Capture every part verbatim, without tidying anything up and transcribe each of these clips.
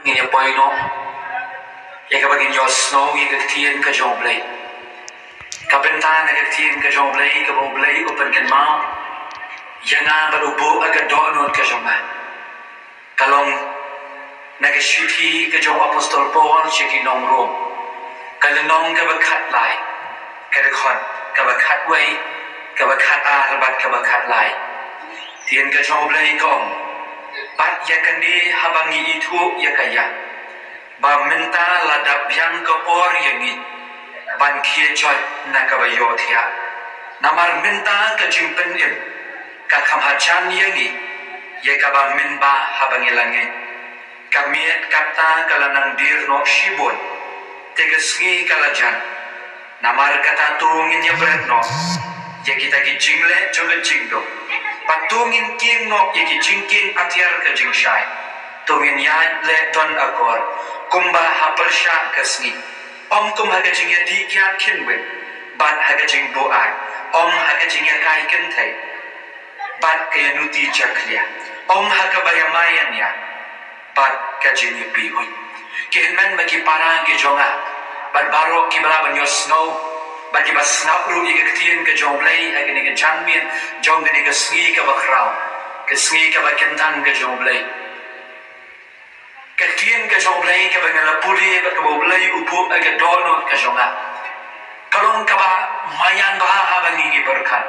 Ngin ïa poi noh ïa kaba ngin ïohsngew ïa ka ktien ka jong U Blei. Ka bynta na ka ktien ka jong U Blei kaba U Blei u pynkynmaw ïa nga bad u buh ha ka dohnud ka jong nga. Ka long na ka shithi ka jong u Apostol Paul sha ki nong Rom, ka lynnong kaba khatlai, ka dkhot kaba khatwei, kaba khatar bad kaba khatlai. Ktien ka jong U Blei ka ong: Bad ïa kane haba ngi ithuh ïa ka ïa ba mynta la dap biang ka por ïa ngi ban khie joit na kaba ïohthiah. Namar mynta ka jingpynim ka kham hajan ïa ngi ïa kaba mynba haba ngi la ngeit. Ka miet kata ka la nang dier noh shibun, te ka sngi ka la jan. Namar kata to ngin ïa bret noh ïa kita ki jingleh jong ka jingdum, bad to ngin kieng noh ïa ki jingkieng atiar ka jingshai. To ngin ïa leh don akor kumba ha pyrshah ka sngi, ym kum ha ka jingïadih kiad kynwit bad ha ka jingbuaid, ym ha ka jingïakai kynthei bad ka ïanuti jakhlia, ym ha kaba ïamai ïania bad ka jingïapihun. Ki hynmen bad ki para ki jong nga, bad baroh kiba lah ban ïohsngew bad kiba sngap ruh ïa ka ktien ka jong U Blei ha kane ka janmiet jong kane ka sngi kaba khraw, ka sngi kaba kyntang ka jong U Blei. Ka ktien ka jong U Blei kaba nga la pule bad kaba U Blei u buh ha ka dohnud ka jong nga, ka long kaba maïan bha haba ngi ngi pyrkhat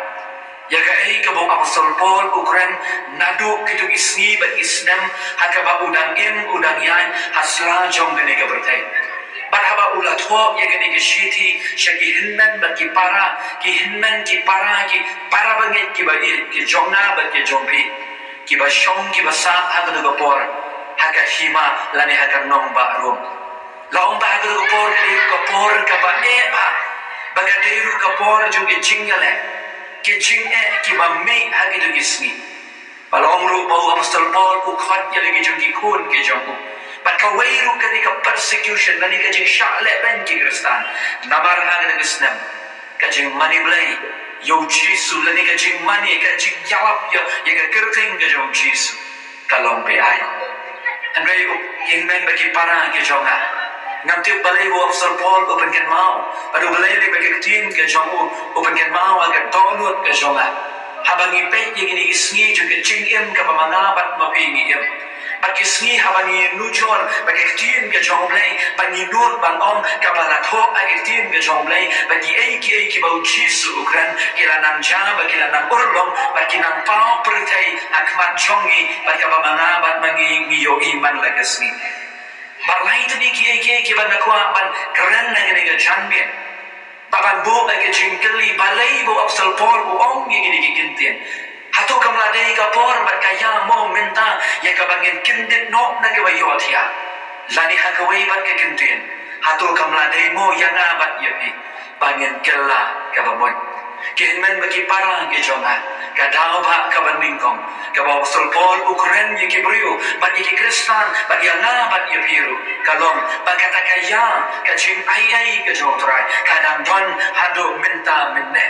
ïa kaei kaba u Apostol Paul u kren naduh kito ki sngi bad ki snem ha kaba u dang im, u dang ïaid ha sla jong kane ka pyrthei. Bad haba u la thoh ïa kane ka shithi sha ki hynmen bad ki para, ki hynmen ki para, ki para bangeit kiba ïeit, ki jong nga bad ki jong phi, kiba shong kiba sah ha kato ka por ha ka hima lane ha ka nongbah Rom. La ong ba ha kato ka por ka dei ruh ka por kaba eh bha, ba ka dei ruh ka por jong ki jingïaleh, ki jingeh kiba mih ha kito ki sngi. Ba la ong ruh ba u Apostol Paul u khot ïa la ki jong ki khun ki jong u. Bad kawei ruh ka dei ka persecution lane ka jingshah lehbeiñ ki Khristan. Namar ha kata ka snem ka jingmane Blei ïa u Jisu lane ka jingmane, ka jingïalap ïa, ïa ka kyrteng ka jong u Jisu ka long beaiñ. Hynrei u, ki hynmen bad ki para ki jong nga, ngam tip balei ba u Apostol Paul u pynkynmaw, bad u balei lei ba ka ktien ka jong u u pynkynmaw ha ka dohnud ka jong nga. Haba ngi peit ïa kine ki sngi jong ka jingim kaba ma nga bad ma phi ngi im, bad ki sngi haba ngi nujor bad ka ktien ka jong U Blei, bad ngi nud ban ong kaba la thoh ha ka ktien ka jong U Blei, bad kiei kiei kiba u Jisu u kren ki la nang jia bad ki la nang urlong bad ki nang paw pyrthei ha khmat jong ngi, bad kaba ma nga bad ma ngi ngi ïohi man la ka sngi. Bad lai tylli kiei kiei kiba nga kwah ban kren ha kane ka janmiet. Ba ban buh ïa ka jingkylli, balei ba u Apostol Paul u ong ïa kine ki kyntien? Hato kam la dei ka por bad ka ïa mo mynta ïa kaba ngin kyndit noh na kaba ïohthiah? Lane ha kawei pat ka kyntien, hato kam la dei mo ïa nga bad ïa phi ba ngin kylla kaba mut? Ki hynmen bad ki para ki jong nga, ka daw ba kaba nyngkong kaba u Apostol Paul u kren ïa ki briew bad ïa ki Khristan bad ïa nga bad ïa phi ruh ka long ba kata ka ïa, ka jingaiei ka jong U Trai ka dang don haduh mynta mynne.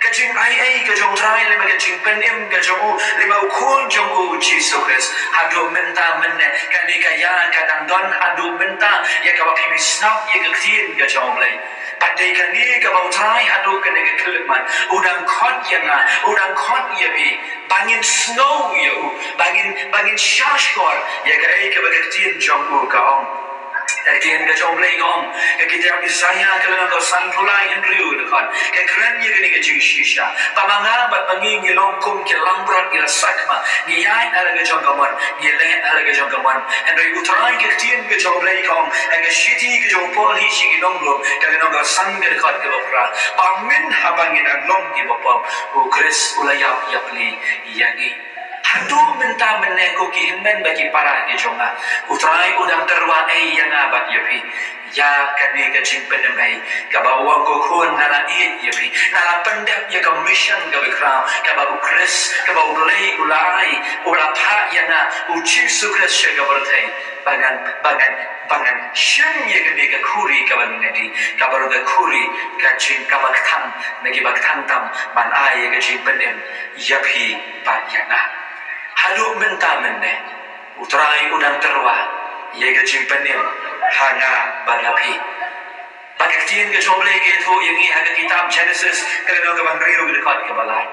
Ka jingaiei ka jong U Trai lane ka jingpynim ka jong u lane u Khun jong u Jisu Khrist haduh mynta mynne. Kane ka ïa ka dang don haduh mynta ïa kaba phi sngap ïa ka ktien ka jong U Blei. Bad dei kane kaba U Trai haduh kane ka khyllipmat u dang khot ïa nga, u dang khot ïa phi ba ngin sngew ïa u, ba ngin, ba ngin shahshkor ïa kaei kaba ka ktien jong u ka ong. Ka ktien ka jong U Blei ka ong, ka kitab Isaïah ka lynnong ka sanphew lai, hynriew dkhot ka kren ïa kane ka jingshisha ba ma nga bad ma ngi ngi long kum ki langbrot, ngi la sakma, ngi ïaid ha la ka jong ka mon, ngi leh ha la ka jong ka mon. Hynrei U Trai, ka ktien ka jong U Blei ka ong ha ka shithi ka jong u Paul hi sha ki nong Rom ka lynnong ka san, ka dkhot kaba phra, ba mynhaba ngi dang long kiba pop, U Khrist u la ïap ïapli ïa ngi. Haduh mynta mynne, ko ki hynmen bad ki para ki jong nga, U Trai u dang tyrwa ei ïa nga bad ïa phi ïa kane ka jingpynim ei kaba u ong, ko khun, nga la ïeit ïa phi, nga la pyndep ïa ka mission kaba khraw kaba U Khrist, kaba U Blei u la ai, u la phah ïa nga, U Jisu Khrist sha ka pyrthei, ba ngan, ba ngan, ba ngan shim ïa kane ka khuri kaba ngi ngi, kaba long ka khuri ka jing, kaba kthang na kiba kthang tam, ban ai ïa ka jingpynim ïa phi bad ïa nga. Haduh mynta mynne U Trai u dang tyrwa Ïa ka jingpynim ha nga bad ha phi. Ba ka ktien ka jong U Blei ka ïathuh ïa ngi ha ka kitab Genesis, ka lynnong kaba hynriew, ka dkhot kaba lai,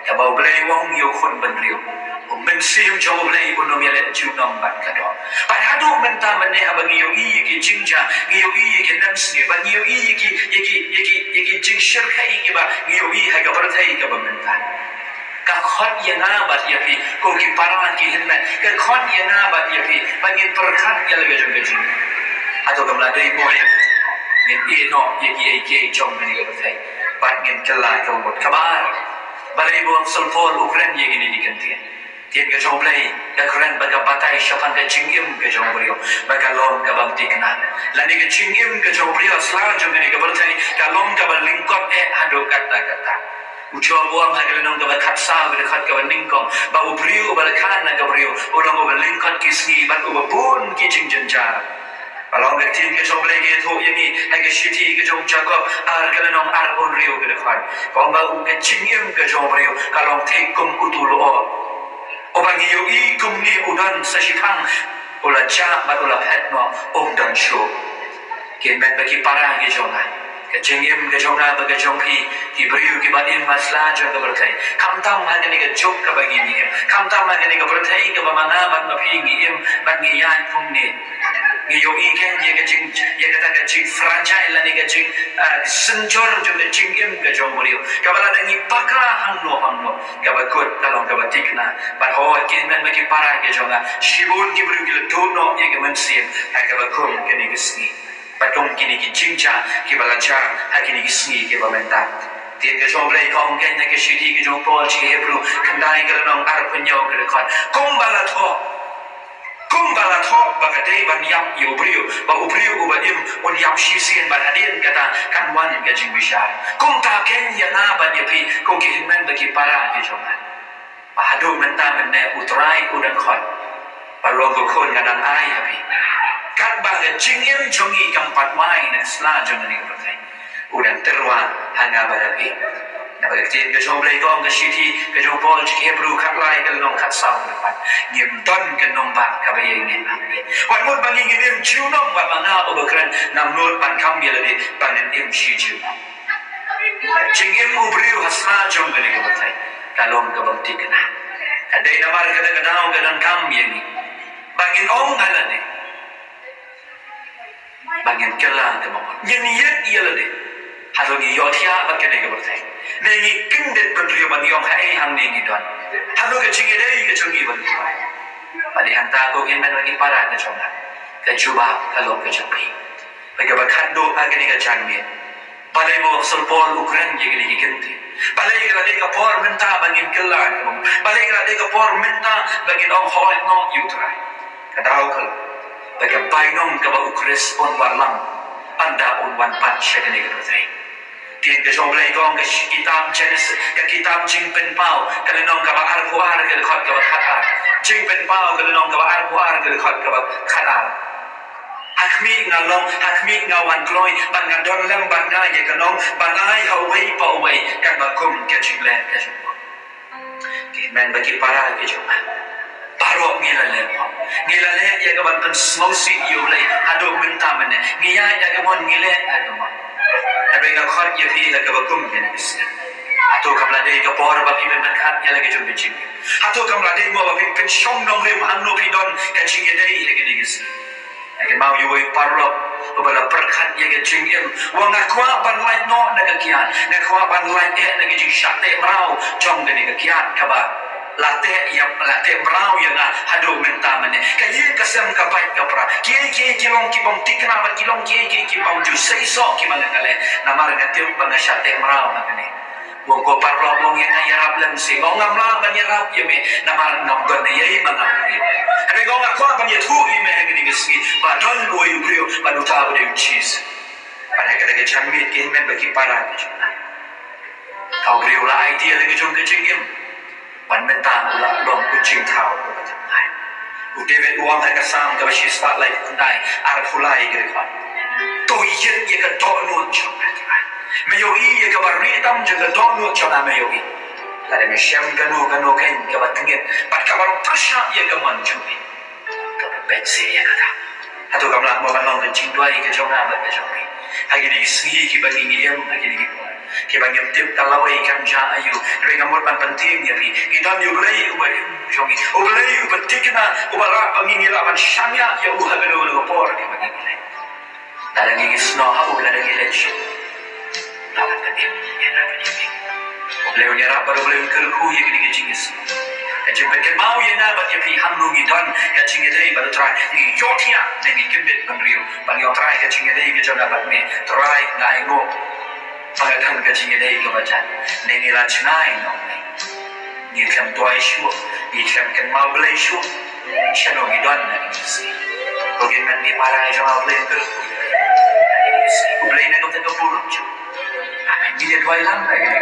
kaba U Blei u ong ïa u khun bynriew, u mynsiem jong U Blei un ym ïaleh junom bad ka doh. Bad haduh mynta mynne haba ngi ïohi ïa ki jingjia, ngi ïohi ïa ki nemsngi, bad ngi ïohi ïa ki, ïa ki, ïa ki, ïa ki jingshyrkhei kiba ngi ïohi ha ka pyrthei kaba mynta, ka khot ïa nga bad ïa phi, ko ki para ki hynmen, ka khot ïa nga bad ïa phi ba ngin pyrkhat ïa la ka jong ka jingim. Hato kam la dei mo ïa ngin ïeh noh ïa kiei kiei jong kane ka pyrthei bad ngin kylla ka mut? Kaba ar, balei ba u Apostol Paul u kren ïa kine ki kyntien? Ktien ka jong U Blei ka kren ba ka batai shaphang ka jingim ka jong u briew ba ka long ka bym thikna. Lane ka jingim ka jong u briew ha sla jong kane ka pyrthei ka long kaba lyngkot eh haduh katta katta. U Job u ong ha ka lynnong kaba khatsaw, ka dkhot kaba nyngkong, ba u briew uba la kha na ka briew u long uba lyngkot ki sngi bad uba bun ki jingjynjar. Ba long ka ktien ka jong U Blei ka ïathuh ïa ngi ha ka shithi ka jong u Jakob ar, ka lynnong arphew hynriew, ka dkhot, ka ong ba u, ka jingim ka jong u briew ka long thik kum utu u lyoh uba ngi ïohi kumne u don sa shiphang, u la jah bad u la phet noh, um don shuh. Ki hynmen bad ki para ki jong nga, ka jingim ka jong nga bad ka jong phi, ki briew kiba im ha sla jong ka pyrthei, khamtam ha kane ka juk kaba ngi, ngi im, khamtam ha kane ka pyrthei kaba ma nga bad ma phi ngi im bad ngi ïaid kumne, ngi ïohi kein ïa ka jing, ïa kata ka jingfragile lane ka jing, ah, synjor jong ka jingim ka jong u briew, kaba lada ngi bakla hangno hangno, kaba kut ka long kaba thikna. Bad hooid ki hynmen bad ki para ki jong nga, shibun ki briew ki la duh noh ïa ka mynsiem ha kaba kum kine ki sngi bad kum kine ki jingjia kiba la jia ha kine ki sngi kiba mynta. Ktien ka jong U Blei ka ong kein ha ka shithi ka jong u Paul sha ki Hebru khyndai, ka lynnong arphew hynñiew, ka dkhot, kumba la thoh, kumba la thoh ba ka dei ban ïap ïa u briew, ba u briew uba im un ïap shisien bad hadien kata kan wan ka jingbishar, kumta kein ïa nga bad ïa phi, ko ki hynmen bad ki para ki jong nga. Ba haduh mynta mynne U Trai u dang khot, ba long ko khun nga dang ai ha phi. Katba ka jingim jong ngi kam pat wai na ka sla jong kane ka pyrthei, u dang tyrwa ha nga bad ha phi. Naba ka ktien ka jong U Blei ka ong, ka shithi ka jong u Paul sha ki Hebru khatlai, ka lynnong khatsaw, ka dkhot, ngim don ka nongbah kaba ïaineh hangne. Wat mut ba ngi ngin im junom, wat ma nga uba kren ngam nud ban kham ïa lade ba ngin im shi junom. Jingim u briew ha sla jong kane ka pyrthei ka long ka bym thikna. Ka dei namar kata ka daw ka donkam ïa ngi ba ngin ong ha lade ba ngin kylla ka mut, ngin ïeit ïa lade. Hato ngi ïohthiah bad kane ka pyrthei, ne ngi kyndit bynriew ban ong haei hangne ngi don? Hato ka jingïadei ka jong ngi bad U Trai? Bad hangta ko ki hynmen bad ki para ka jong nga, ka jubab ka long ka jong phi. Bad kaba khatduh ha kane ka janmiet, balei ba u Apostol Paul u kren ïa kine ki kyntien? Balei ka la dei ka por mynta ba ngin kylla ka mut? Balei ka la dei ka por mynta ba ngin ong hooid noh ïa U Trai? Ka daw ka long ba ka bainong kaba u Khrist un wallam ynda un wan pat sha kane ka pyrthei. Ktien ka jong U Blei ka ong, ka shi-, kitab Genesis, ka kitab Jingpynpaw, ka lynnong kaba arphew ar, ka dkhot kaba khatar. Jingpynpaw, ka lynnong kaba arphew ar, ka dkhot kaba khatar. Ha khmih nga long, ha khmih nga wan kloi, bad nga don lem bad nga ïa ka nong ban ai ha uwei pa uwei katba kum ka jingleh ka jong u. Ki hynmen bad ki para ki jong nga, baroh ngi la leh, ngi la leh ïa ka ban pynsngewsih ïa U Blei haduh mynta mynne. Ngi ïaid ha ka mon, ngi leh ha ka mon. Hynrei nga khot ïa phi ha kaba kum kane ka sngi. Hato kam la dei ka por ba phi pynpynkhat ïa la ka jong ka jingim? Hato kam la dei mo ba phi pynshong nongrim hangno phi don ka jingïadei ha kane ka sngi? Nga kynmaw ïa uwei u paralok uba la pyrkhat ïa ka jingim, u ong, nga kwah ban lait noh na ka kiad, nga kwah ban lait eh na ka jingshah teh mraw jong kane ka kiad kaba la teh ïa, la teh mraw ïa nga haduh mynta mynne. Ka ïing ka sem ka pait ka pra, kiei kiei ki long ki bym thikna bad ki long kiei kiei ki bym ju seisoh kiba nga leh. Namar nga tip ba nga shah teh mraw ha kane. U ong, ko paralok, u ong, ïa nga ïarap lem seh. U ong, ngam lah ban ïarap ïa me namar ngam don ei ei ma nga. Hynrei u ong, nga kwah ban ïathuh ïa me ha kane ka sngi ba don uwei u briew, bad uta u dei u Jisu. Bad ha kata ka janmiet, ki hynmen bad ki para ki jong nga, ka u briew la aiti ïa la ka jong ka jingim. Bad mynta u la long u jingthaw uba thymmai. U David u ong ha ka Salm kaba shispah laiphew khyndai, arphew lai, ka dkhot, to ïit ïa ka dohnud jong me, Trai. Me ïohi ïa kaba rieh tam jong ka dohnud jong nga, me ïohi. Lada me shem kano kano kein kaba tyngeh bad kaba long pyrshah ïa ka mon jong me, to me peit seh ïa kata. Hato kam lah mo ban long ka jingduwai ka jong nga bad ka jong phi ha kine ki sngi kiba ngi im, ha kine ki por kiba ngim tip ka lawei kan jia aïu. Hynrei nga mut ban pyntieng ïa phi, ngi don ïa U Blei uba im jong ngi, U Blei uba thikna, uba lah ba ngi lah ban shaniah ïa u ha kano kano ka por kiba ngi leit. Lada ngi snoh ha u, lada ngi leit sha u, la ban pynïap ïa nga bad ïa phi. U Blei un ïarap bad U Blei un kyrkhu ïa kine ki jingïasnoh. Ka jingpynkynmaw ïa nga bad ïa phi, hangno ngi don, ka jingïadei bad U Trai, ngi ïohthiah ne ngi kyndit bynriew ban ïohtrai ka jingïadei ka jong nga bad me. Trai, nga ainguh ba nga don ka jingïadei kaba jan, ne ngi la jngai noh ne ngi khlem duwai shuh, ngi khlem kynmaw Blei shuh. Shano ngi don na kine ki sngi? Ko kin, men ngi para jong nga, U Blei un kyrkhu ïa ngi. U Blei na ka bynta ka burom jong u. Amen. Ngi ïa duwai lang na kine ki